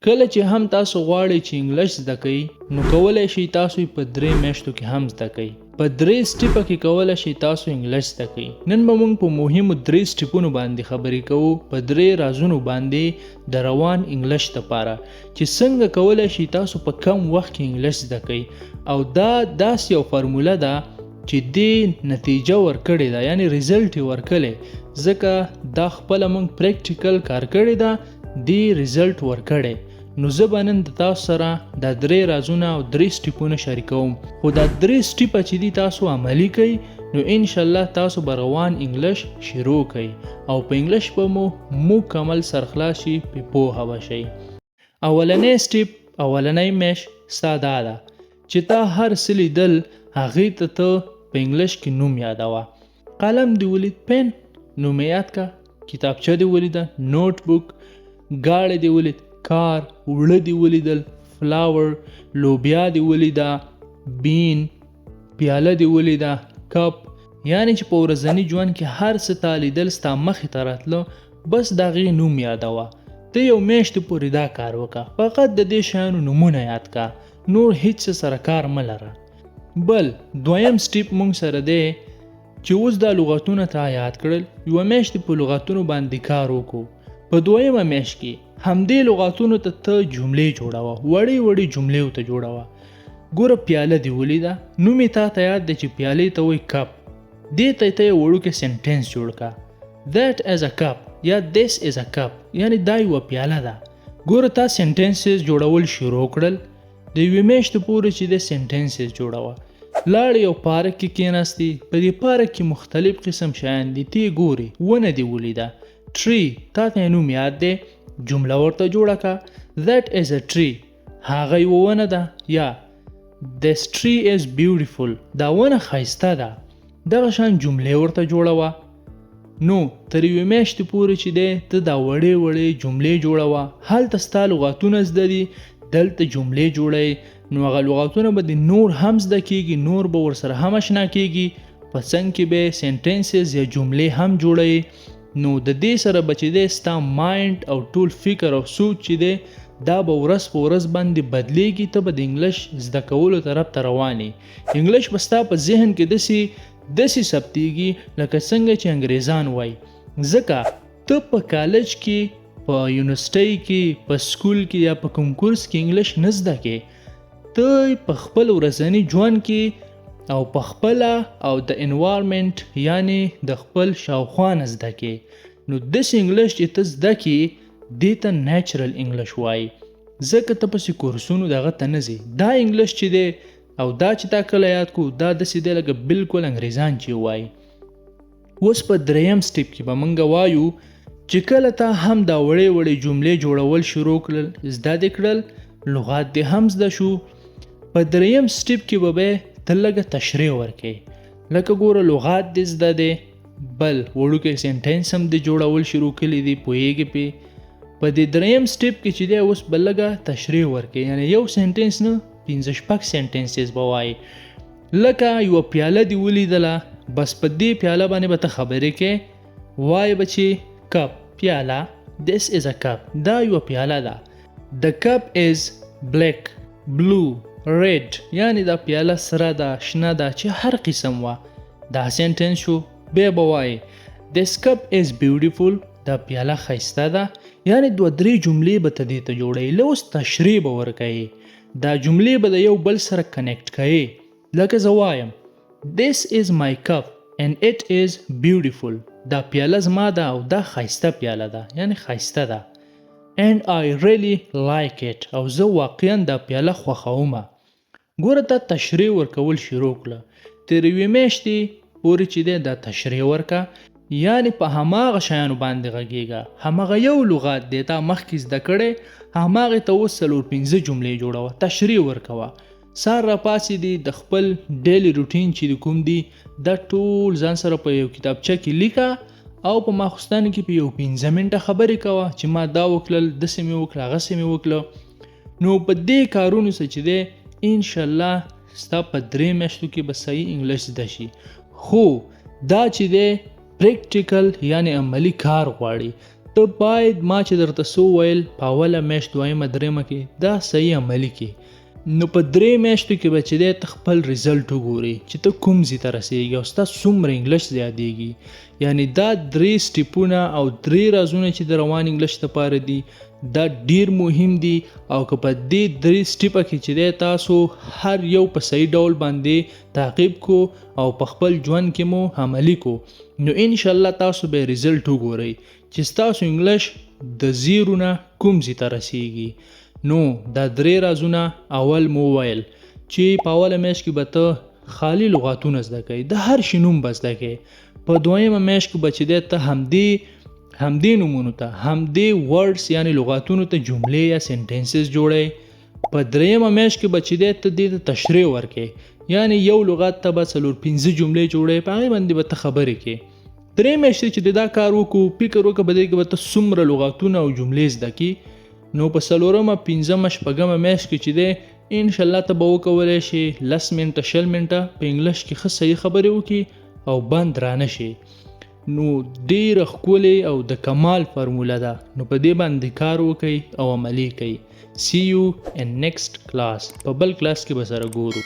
کله چې هم تاسو غواړئ چې انګلش زده کړئ، نو کولای شئ تاسو یې په درې میاشتو کې هم زده کړئ. په درې سټیپه کې کولای شئ تاسو انګلش زده کړئ. نن به موږ په مهمو درې سټیپونو باندې خبرې کوو، په درې رازونو باندې د روان انګلش لپاره چې څنګه کولای شئ تاسو په کم وخت کې انګلش زده کړئ. او دا داسې یو فارموله ده چې دې نتیجه ورکړې ده، یعنی ریزلټ یې ورکړی، ځکه دا خپله موږ پریکټیکل کار کړی ده، دې ریزلټ ورکړی. نو زه به نن د تاسو سره دا درې رازونه او درې سټیپونه شریکوم، خو دا درې سټیپه چې دي تاسو عملي کړئ، نو انشاءالله تاسو به روان انګلش شروع کړئ او په انګلش به مو مکمل سرخلاص شي، پې پوهه به شئ. اولنی سټیپ، اولنی میش ستا دا ده چې تا هر څه لیدل هغې ته ته په انګلش کې نوم یادوه. قلم دې ولید، پین، نوم یې یاد که. کتابچه دې ولیده، نوټ بوک. ګاړی دې ولید، کار. وړه دې ولیدل، فلاور. لوبیا دې ولیده، بین. پیاله دې ولیده، کپ. یعنی چې په ورځني ژوند کې هر څه تا لیدل، ستا مخې ته راتلو، بس د هغې نوم یادوه. ته یو میاشتې پورې دا کار وکړه، فقط د دې شیانو نومونه یاد کا، نور هیڅ څه سره کار مه لره. بل دویم سټیپ مونږ سره دی چې اوس دا لغتونه تا یاد کړل، یوه میاشت په لغتونو باندې کار وکړو. په دویمه میاشت کې همدې لغتونو ته ته جملې جوړوه، وړې وړې جملې ورته جوړوه. ګوره، پیاله دې ولیده، نوم یې تا ته یاد دی چې پیالې ته وایي cup. دې ته ته یو وړوکی sentence جوړ که، that is a cup یا this is a cup، یعنی دا یوه پیاله ده. ګوره، تا sentences جوړول شروع کړل. د یوې میاشتې پورې چې د sentences جوړوه. لاړې یو پارک کې کېناستې، په دې پارک کې مختلف قسم شیان دي، تی ګورې، ونه دې ولیده، tree، تا ته یې نوم یاد دی، جمله ورته جوړه که، that is a tree، هغه یوه ونه ده، یا this tree is beautiful، دا ونه ښایسته ده. دغه شان جملې ورته جوړوه. نو تر یوې میاشتې پورې چې دی ته دا وړې وړې جملې جوړوه. هلته ستا لغاتونه زده دي، دلته جملې جوړوي، نو هغه لغاتونه به دې نور هم زده کیږي، نور به ورسره هم اشنا کیږي، په څنګ کې به sentences یا جملې هم جوړوي. نو د دې سره به چې دی ستا mind او ټول فکر او سوچ چې دی دا به ورځ په ورځ باندې بدلیږي. ته به د انګلش زده کولو طرف ته روان یې. انګلش به ستا په ذهن کې داسې داسې ثبتیږي لکه څنګه چې انګریزان وایي، ځکه ته په کالج کې، په یونیورسټۍ کې، په سکول کې یا په کوم کورس کې انګلش نه زده کې، ته په خپل ورځني ژوند کې او په خپله او د environment، یعنی د خپل شاوخوا نه زده کې. نو داسې انګلش چې ته زده کې، دې ته natural English وایي، ځکه ته پسې کورسونو دغه ته نه ځې. دا انګلش چې دی او دا چې تا کله یاد کو، دا داسې دی لکه بالکل انګریزان چې وایي. اوس په دریم سټیپ کې به مونږ وایو چې کله تا هم دا وړې وړې جملې جوړول شروع کړل، زده دې کړل، لغات دې هم زده شو، په دریم سټیپ کې به ته لږه تشریح ورکې. لکه ګوره، لغات دې زده دی، بل وړوکی sentence هم دې جوړول شروع کړي دي، پوهېږې پې. په دې دریم سټیپ کې چې دی اوس به لږه تشریح ورکې، یعنی یو sentence نه، پنځه شپږ sentences به وایي. لکه یوه پیاله دې ولیدله، بس په دې پیاله باندې به ته خبرې کې، وایې به چې cup، پیاله، this is a cup، دا یوه پیاله ده. The cup is black، blue، red، یعنی دا پیاله سره ده، شنه ده، چې هر قسم وه. دا sentence شو. بیا به وایې this cup is beautiful، دا پیاله ښایسته ده. یعنی دوه درې جملې به ته دې ته جوړوي، له اوس تشریح به ورکوي، دا جملې به د یو بل سره connect کوي. لکه زه وایم this is my cup and it is beautiful، دا پیاله زما ده او دا ښایسته پیاله ده، یعنی ښایسته ده. And I really like it، او زه واقعا دا پیاله خوښومه. ګوره، تا تشریح ورکول شروع کړه. تر یوې میاشتې پورې چې دی دا تشریح ورکه، یعنی په هماغه شیانو باندې غږیږه. هماغه یو لغات دی تا مخکې زده کړی، هماغې ته اوس څلور پنځه جملې جوړوه، تشریح ورکوه. سهار راپاڅېدې، د خپل daily routine چې د کوم دی دا ټول ځان سره په یو کتابچه کې لیکه او په ماخوستن کې په یو 5 منټه خبرې کوه چې ما دا وکړل، داسې مې وکړه، هغسې مې وکړه. نو په دې کارونو سره چې دی انشاءالله ستا په 3 میاشتو کې به صحیح انګلیش زده شي. خو دا چې دی practical یعنی عملی کار غواړي. ته باید ما چې درته څه وویل په اوله میاشت، دویمه، دریمه کې دا صحیح عملي کې. نو په 3 میاشتو کې به چې دی ته خپل result وګورې چې ته کوم ځای ته رسېږي او ستا څومره انګلش زیادېږي. یعنی دا 3 سټیپونه او 3 رازونه چې د روان انګلش لپاره دي دا ډیر مهم دي. او که په دې 3 سټیپه کې چې دی تاسو هر یو په صحیح ډول باندې تعقیب کو او په خپل ژوند کې مو عملي کو، نو انشاءالله تاسو به result وګورئ چې ستاسو انګلش د زیرو نه کوم ځای ته رسیږي. نو دا 3 رازونه اول مو وویل چې په اوله میاشت کې به ته خالي لغاتونه زده کوې، د هر شي نوم به زده کوې. په دویمه میاشت کې به چې دی ته همدې نومونو ته، همدې words یعنی لغاتونو ته جملې یا sentences جوړوې. په دریمه میاشت کې به چې دی ته دې ته تشریح ورکوې، یعنی یو لغت ته به 4-5 جملې جوړوې، په هغې باندې به ته خبرې کوې. 3 میاشتې چې دا کار وکړو، فکر وکړه په دې کې به ته څومره لغاتونه او جملې زده کړې. نو په 4مه، 5مه، 6مه میاشت کې چې دی انشاءالله ته به وکولی شې 10 منټه 20 منټه په انګلش کې ښه صحیح خبرې وکړي او بند رانه شي. نو ډېره ښکلې او د کمال فارموله ده. نو په دې باندې کار وکئ او عملي کړئ. See you in next class. په بل کلاس کې به سره ګورو.